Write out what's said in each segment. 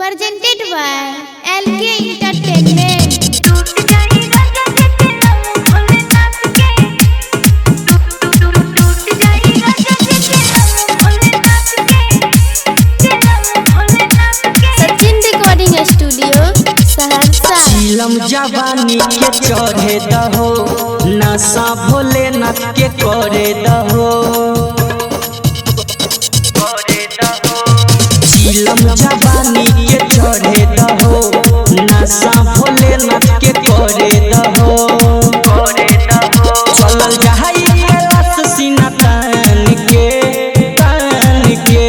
Presented by LK Entertainment. Sachin recording studio Saharsa. चिलम जवानी के चढ़े दहो, नशा भोलेनाथ के करे दहो। चिलम जवानी के चढ़े दहो, नशा भोलेनाथ के करे दहो। चलल जाई कैलाश सीना तान के, तान के,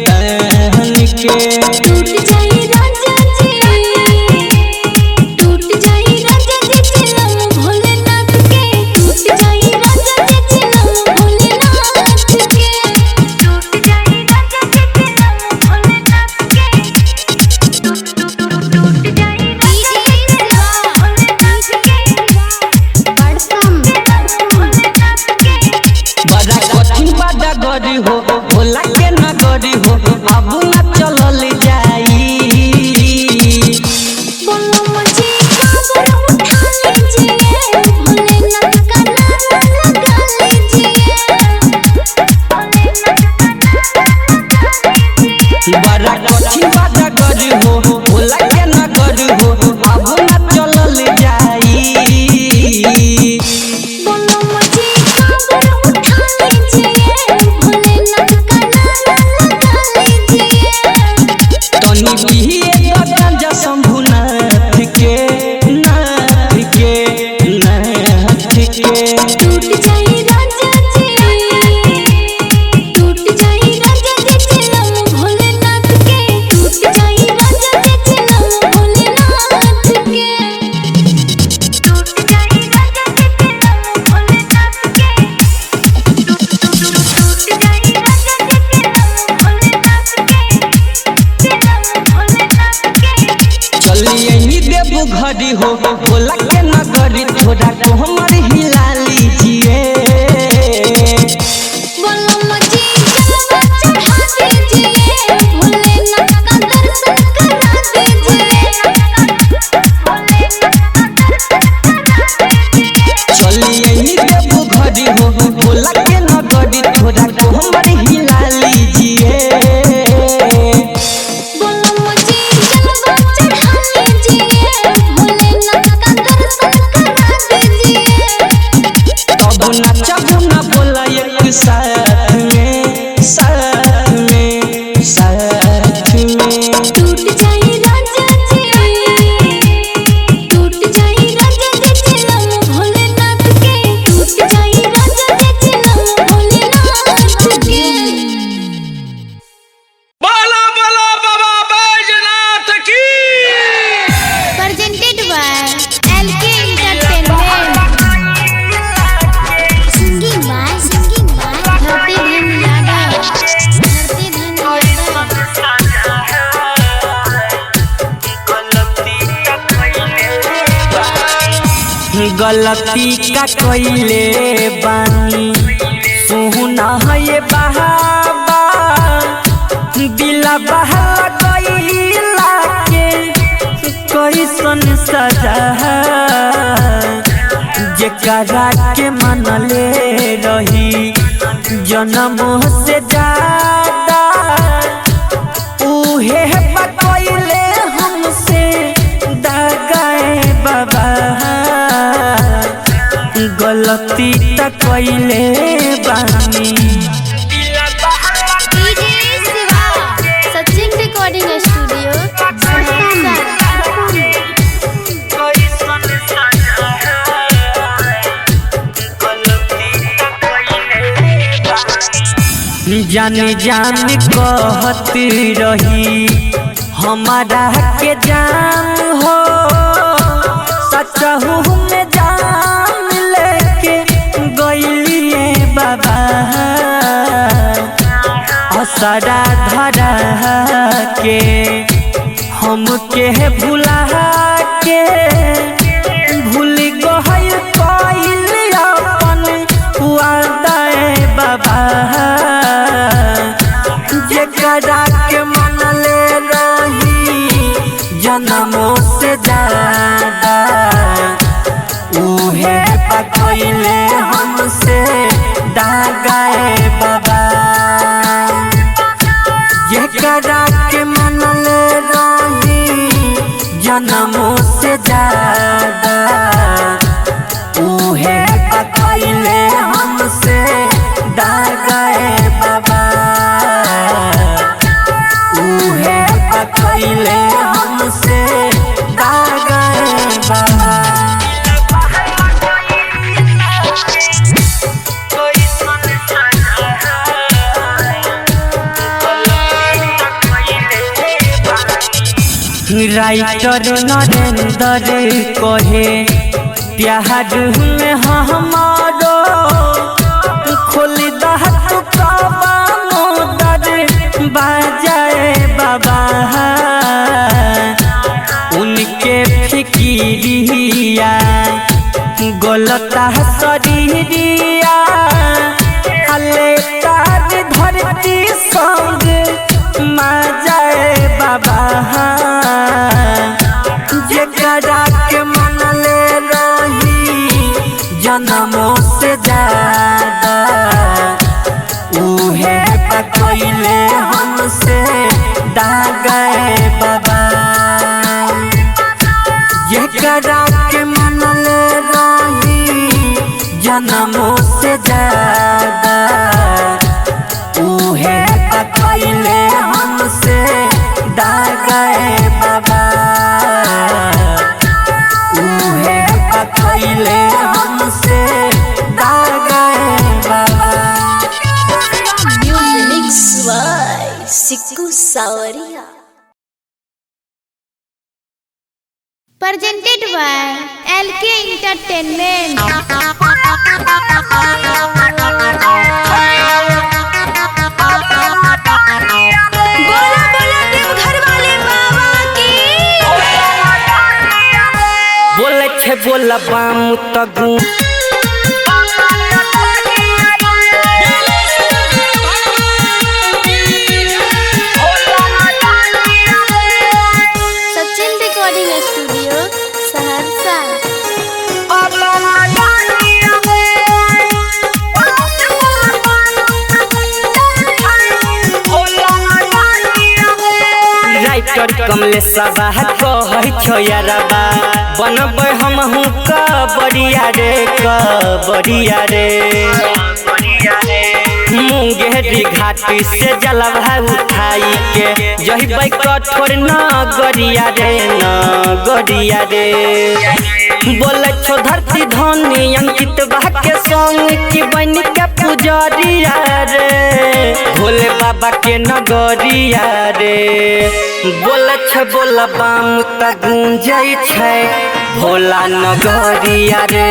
तान के। टूट जाई राजा जी, टूट जाई राजा जी चिलम भोलेनाथ के। टूट जाई राजा जी चिलम भोलेनाथ के। टूट जाई राजा जी चिलम भोलेनाथ के। टूट जाई डीजे शिवा भोलेनाथ के। बड़सम भोलेनाथ के। बड़ा कठिन बड़ा गरी हो, भोला के नगरी हो, अब ना चलल जाई। बोलो मुझे काबर उठा लीजिए, भोलेनाथ का नारा लगा लीजिए। भोलेनाथ का नारा लगा लीजिए। बड़ा कठिन बड़ा गरी हो, भोला के नगरी हो, अब ना चलल जाई। बोलो मुझे काबर उठा लीजिए, भोलेनाथ का नारा लगा लीजिए। तनी पिए तो गांजा शंभुनाथ के, नाथ के, नाथ के। टूट जाई राजा जी, टूट जाई राजा जी चिलम भोलेनाथ के। टूट जाई राजा जी चिलम भोलेनाथ के। टूट जाई राजा जी चिलम भोलेनाथ के। टूट जाई राजा जी चिलम भोलेनाथ के। चिलम भोलेनाथ के। चलिए देव घड़ी हो, भोला के नगरी, थोड़ा कोमर हिला लीजिए। बोलो मुझे जलवा चढ़ा दीजिए, भोलेनाथ का दर्शन करा दीजिए। भोलेनाथ का दर्शन करा दीजिए। चलिए देव घड़ी हो, भोला के नगरी, थोड़ा कोमर हिला लीजिए। बोलो मुझे जलवा चढ़ा लीजिए, भोलेनाथ का दर्शन करा दीजिए। तब नचब न बोला एक साथ में, साथ में, साथ में। टूट जाई राजा जी, टूट जाई राजा जी चिलम भोलेनाथ के। टूट जाई राजा जी चिलम भोलेनाथ के। बोला बोला बाबा बैजनाथ की। Presented by LK Entertainment. Singing by Dharti Dhan Yadav. Dharti Dhan Yadav. गलती का कइले बानी, सुना है ये बहाबा, दिला बहला गइला के कैसन सजा, जेकरा के मनले रही जन्म से ज्यादा, उहे बकैले हमसे दगाए बाबा। गलती त कइले बानी। DJ Shiva, Sachin Recording Studio, Saharsa. जान जान कहत रही हमारा के जान हो, सचहु में जान लेके गइलिए बाबा। असरा धरा के हमके भुला के भूल गइल कइल अपन वादा बाबा। जेकरा के मनले रही जनमों से ज्यादा उहे पकइले हमसे दागाए बाबा। जेकरा के मनल रही जनमों से ज्यादा उहे पकइले हमसे दागाए बाबा। उहे पकइले हमसे दागाए बाबा। राइटर नरेंद्र कहे प्यार में हमारो खोल दह तू दर बाजाए बाबा। उनके फिकिरिया गोलता शरीरिया हले तार धरती संग माजाए बाबा। जेकरा के मनले रही जनमों से ज्यादा उहे पकइले हमसे दागाए बाबा। जेकरा के मनले रही जनमों से ज्यादा उहे पकइले हमसे दागाए बाबा। उहे पकइले हमसे दागाए बाबा। Mix by Sikku Sawariya. Presented by LK Entertainment. बोला बोला देवघर वाले बाबा की। बोले छे बोला बाम तगू Sachin recording studio Saharsa. Writer Kamlesh सभा कहै छौ यारबा बनबै हमहूँ कबरिया रे कबरिया रे। मुंगेरी घाटी से जलवा उठाई के जहिबै कठोर नगरिया रे नगरिया रे। बोले छो धरती धनी अंकित बा के संग की बन के पुजरिया रे भोले बाबा के नगरिया रे। बोले छो बोला बाम त गूंजै छै भोला नगरिया रे।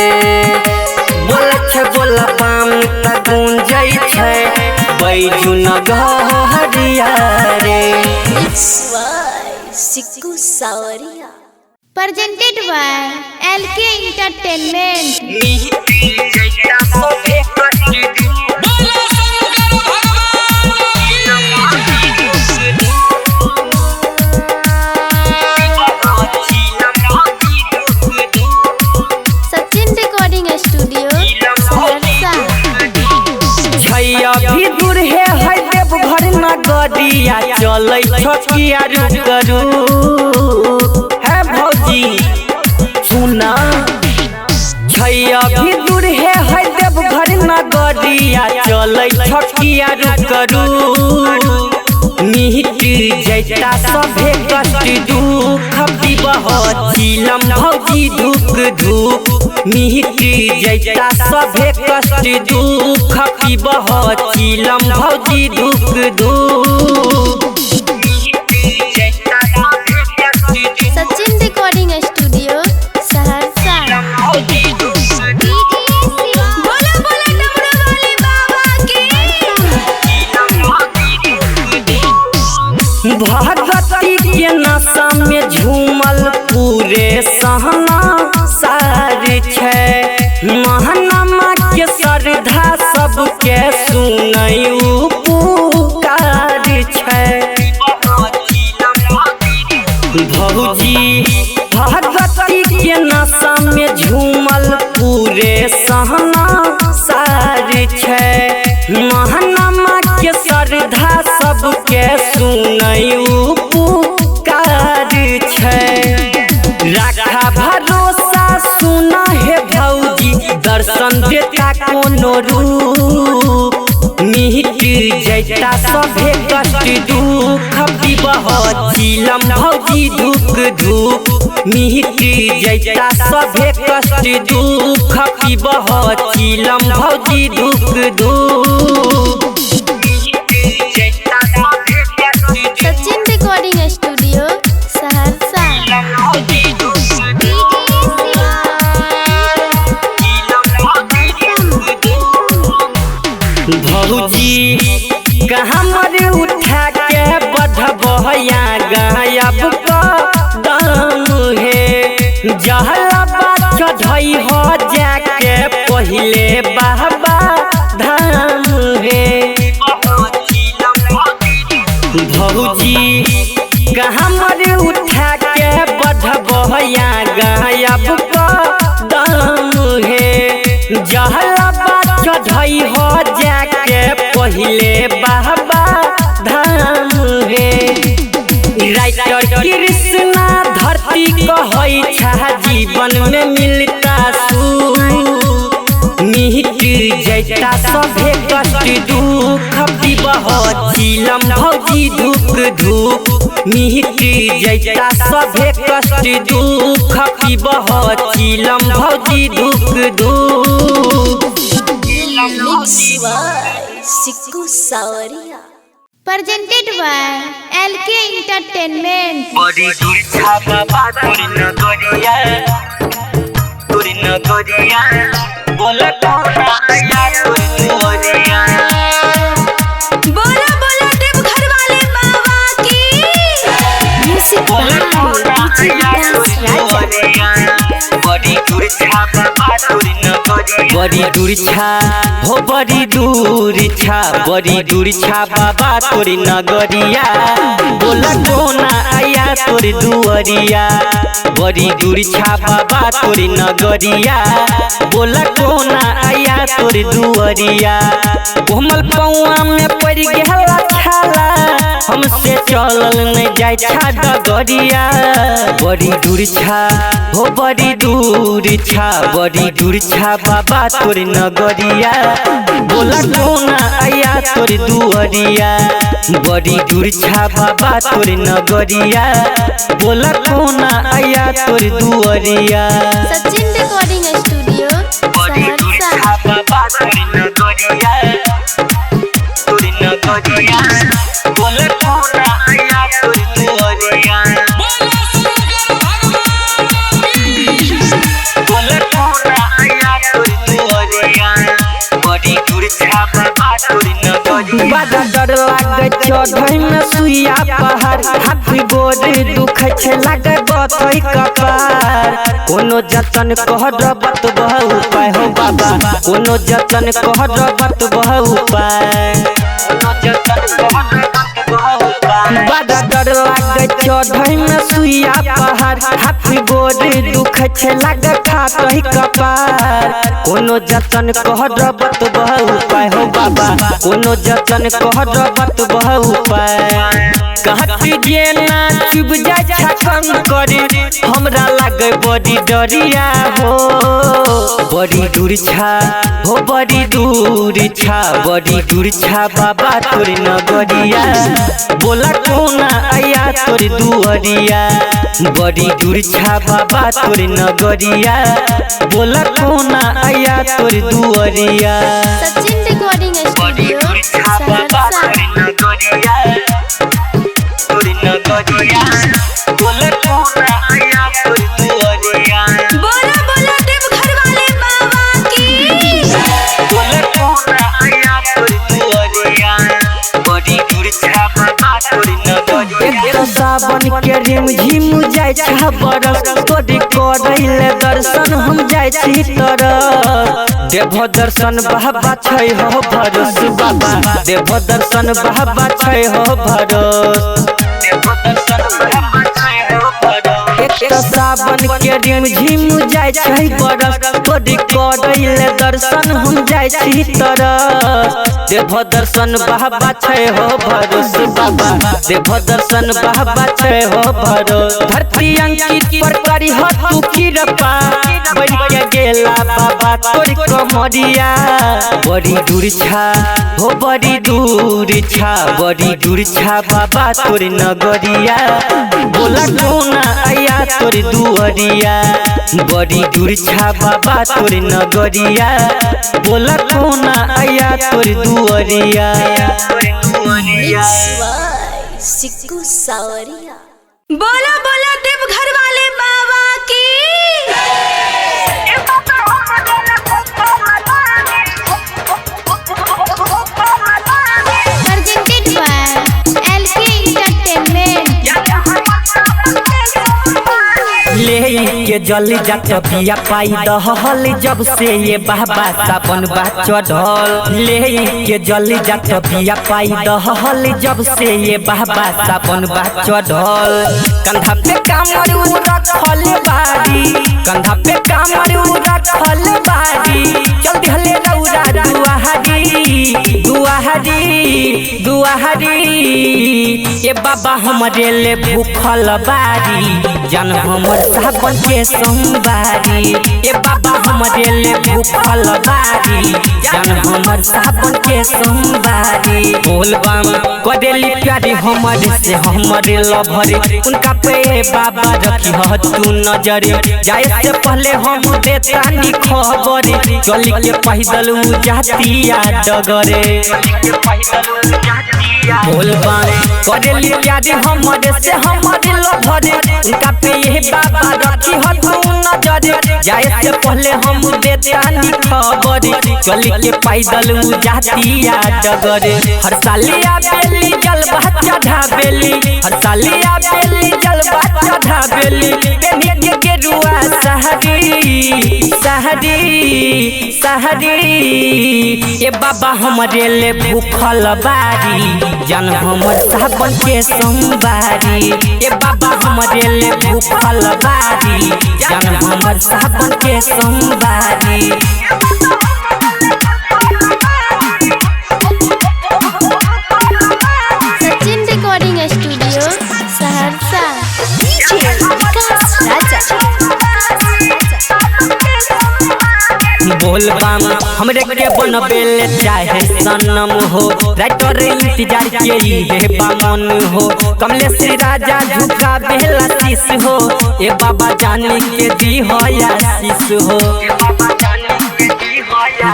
बोले छो बोला बाम त गूंजै छै बैजू नगरिया रे। Mix by Sikku Sawariya. Presented by LK Entertainment. बोला शंकर भगवान की। Sachin recording studio Saharsa. छैया भी दूर है है देवघर नगरिया चलै छोकिया करू है भौजी सुना। छैया भी दूर है है देवघर नगरिया चलै छोकिया करू मिट जैता सभे कष्ट दुख विबह चिलम भौजी धूप धूप मिट जैता सभे कष्ट दुख विबह चिलम भौजी धूप धूप। Sachin recording studio Saharsa. बोला बोला डमरू वाले बाबा की। भगवती के नशा में झूमल पूरे सहना सार छै महनमा के श्रद्धा सबके सुनै पुकार छै। भौजी भगवती के नशा में झूमल पूरे सहना सार छै। महनमा के श्रद्धा सबके सुनै पुकार छै। राखा भरोसा सुना हे भौजी दर्शन देता कोनो रूप, मिट जैता सभे कष्ट दुख विवह चिलम भौजी धूप धूप, मिट जैता सभे कष्ट दुख विवह चिलम भौजी धूप धूप। Sachin recording studio Saharsa. भौजी कहाँ मर उठा के बढ़बया गायब कदम हे, जहलबा चढ़ई हो जाके पहिले बाबा धाम हे। भौजी कहाँ मर उठा के बढ़बया गायब कदम हे, जहलबा चढ़ई हो जाके पहिले बाबा धाम हे। राइटर कृष्णा धरती कहै छा जीवन में मिलता सुख, मिट जैता सभे कष्ट दुख विवह चिलम भौजी धूप धूप, मिट जैता सभे कष्ट दुख विवह चिलम भौजी धूप धूप। Presented by LK Entertainment. बड़ी दूर छा बाबा तोरी नगरिया, तोरी नगरिया, बोला कोना आया तोरी दुआरिया। बोला बोला देवघर वाले बाबा की। बोला कोना आया तोरी दुआरिया, बड़ी दूर छा बाबा तोरी नगरिया। बड़ी दूर छा हो बड़ी दूर छा, बड़ी दूर छा बाबा तोरी नगरिया, बोला कोना आया तोरी दुआरिया। बड़ी दूर छा बाबा तोरी नगरिया, बोला कोना आया तोरी दुआरिया। कोमल पौआ में पड़ गेला छाला, हमसे चलल नहीं जाय छा डगरिया। बड़ी दूर छा हो बड़ी दूर छा, बड़ी दूर छा बाबा तोरी नगरिया, बोला कोना आया तोरी दुआरिया। बड़ी दूर छा बाबा तोरी नगरिया, बोला कोना आया तोरी दुआरिया। सचिन रिकॉर्डिंग स्टूडियो बड़ी दूर सहरसा। छा बाबा तोरी नगरिया, तोरी नगरिया, बोला कोना आया तोरी दुआरिया। बोला कोना आया तोरी दुआरिया, बड़ी दूर छा बाबा तोरी नगरिया। बड़ा डर लागे चढ़ै में सुइया पहाड़, हाथ गोड़ दुखै छै लागे बथै कपार। कोनो जतन कहरबत बहु उपाय हो बाबा, कोनो जतन कहरबत बहु उपाय, कोनो जतन कहरबत बहु उपाय। बड़ा डर लागे चढ़ै में सुइया पहाड़, हाथ गोड़ दुखै छै लागे फाटै कपार। कोनो जतन कहरबत बहु उपाय हो बाबा, कोनो जतन कहरबत बहु उपाय। कहत जेना चुभ जाइ छा कंकरी, हमरा लागे बड़ी डरिया हो। बड़ी दूर छा हो बड़ी दूर छा, बड़ी दूर छा बाबा तोरी नगरिया, बोला कोना आया तोरी दुआरिया। बड़ी दूर छा बाबा तोरी नगरिया, बोला कोना आया तोरी दुआरिया। सचिन रिकॉर्डिंग बड़ी स्टूडियो दूर छा बाबा सहरसा। तोरी नगरिया, तोरी नगरिया, बोला कोना आया तोरी दुआरिया। बोला बोला देवघर वाले बाबा की। बोला कोना आया तोरी दुआरिया, बड़ी दूर छा बाबा तोरी नगरिया। सावन के रिम झिम जाय छा बरस, तोरी करैले दर्शन हम जाय छी तरस। देव दर्शन बाबा छै हो भरोस बाबा, देव दर्शन बाबा छै हो भरोस, देव दर्शन बाबा छै हो सावन के रिम झिम जाय छै बरस, तोरी करैले दर्शन हम जाय छी तरस। देव दर्शन बाबा छै हो भरोस बाबा, देव दर्शन बाबा छै हो भरोस। धरती अंकित पर करी हो तू कृपा, बढ़ के गेला बाबा तोरी कमरिया। बड़ी दूर छा हो बड़ी दूर छा, बड़ी दूर छा बाबा तोरी नगरिया। बोला कोना आया तोरी दुअरिया, बड़ी दूर छा बाबा तोरी नगरिया। बोला कोना आया तोरी दुअरिया। सिक्कू सावरिया। बोला बोला देवघर वाले बाबा की। Presented by LK Entertainment. ले के जल जात बिया पाई दहल, जब से ये बाबा सावन बा चढ़ल। ले के जल जात बिया पाई दहल, जब से ये बाबा सावन बा चढ़ल। कंधा पे कामर रखल बारी, कंधा पे कामर रखल बारी। चल दिहले रौरा दुआरी दुआरी दुआरी। ए बाबा हमरे ले भूखल बारी, जन हमर सावन के सोमवारी। ए बाबा हमरे ले भूखल बारी, जन हमर सावन के सोमवारी। बोल बम करेली प्यारी हमर से हमरे लभरे, उनका पे बाबा रखी ह तू नजर। जाए से पहले हम देतानी खबर, चल के पैदल उ जातिया डगरे। बोल बम करेली प्यारी हमर से हमरे लभरे, उनका पे ये बाबा रखी ह तू नजर। जाए से पहले हम देतानी खबर, चल के पैदल उ जातिया डगरे। हर सालिया बेली जलवा चढ़ावेली, हर सालिया बेली जलवा चढ़ावेली। पेन्ही के गेरुआ सहरी सहरी सहरी। ए बाबा हमरे ले भूखल बारी, जन हमर सावन के सोमवारी। ए बाबा हमरे ले भूखल बारी, जन हमर सावन के सोमवारी। Sachin recording studio Saharsa. DJ Vikas Raja. बोल बम हमरे के बनबेले चाहे सनम हो, राइटर इंतजार के हे बामन हो। कमलेश राजा झुका बेला शीश हो, ए बाबा जाने के दी हो आशीष हो।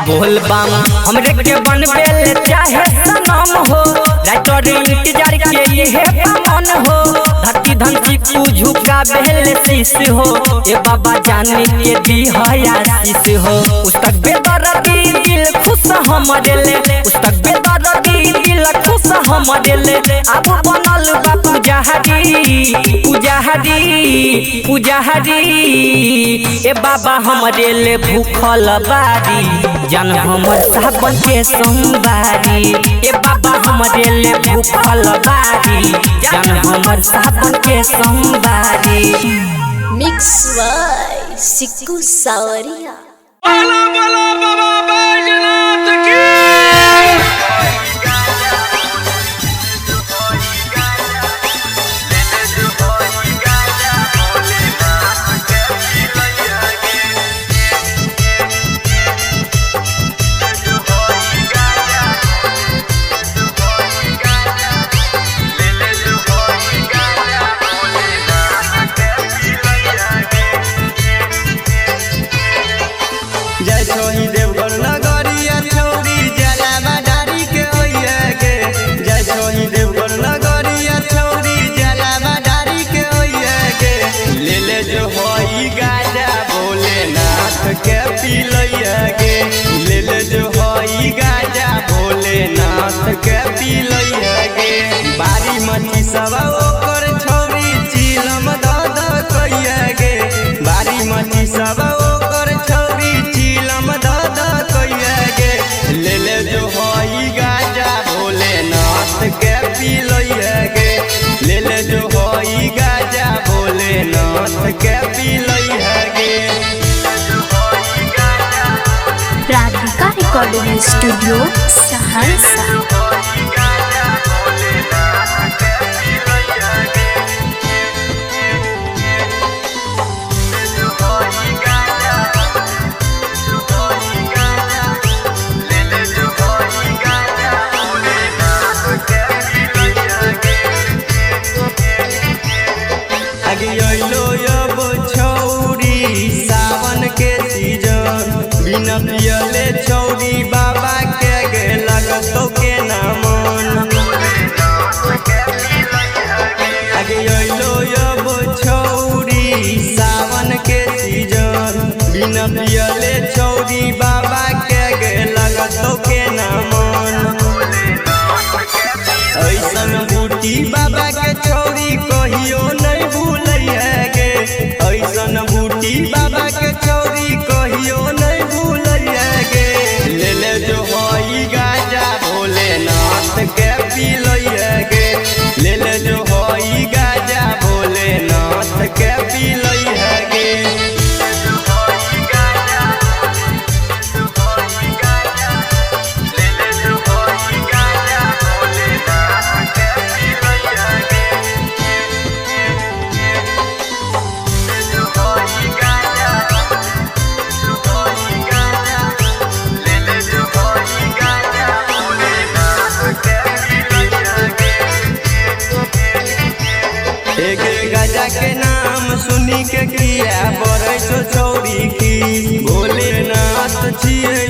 बोल बम हमरे के बनबेले चाहे सनम हो, राइटर इंतजार के हे बामन हो। धरती धन चिकू झुका बेले शीश हो, ए बाबा जाने के दी हो आशीष हो। उस्तक बेदर्दी दिल खुश हमरे ले, उस्तक बेदर्दी दिल खुश हमरे ले। अब बनल बा पुजारी पुजारी पुजारी। ए बाबा हमरे ले भूखल बारी, जन हमर सावन के सोमवारी। ए बाबा हमरे ले भूखल बारी, जन हमर सावन के सोमवारी। मिक्स बाय सिक्कू सावरिया। बोला बोला बाबा बैजनाथ की। जय सोही देवघर नगरिया छौरी जलावा डारी के ओइया गे। जय सोही देवघर नगरिया छौरी जलावा डारी के ओइया गे। ले ले जो होई गाजा भोलेनाथ के पिलैया गे। ले ले जो होई गाजा भोलेनाथ के पिलैया गे। बारी मछी सब ओकर छौरी चिलम द द कइया गे। बारी मछी सब ओकर छौरी चिलम द द कइया गे। ले ले जो होई गाजा भोलेनाथ के पिलैया गे। ले ले जो होई गाजा भोलेनाथ के। Recording Studio, Saharsa. आगे अइलो अब छौरी सावन के सीजन, बिना पियले छौरी बाबा के गे लगतो के ना मन। आगे अइलो अब छौरी सावन के सीजन, बिना पियले छौरी बाबा के गे लगतो के ना मन। ऐसन बूटी बाबा के छौरी कहियो नहीं भूलैया गे। ऐसन बूटी बाबा के छौरी कहियो नहीं भूलैया गे। ले ले जो होई गाजा भोलेनाथ के पिलैया गे। ले ले जो होई गाजा भोलेनाथ के पिलैया गे। एक गजा के नाम सुनी के किया बड़ै छौ छौरी की, भोलेनाथ छियै।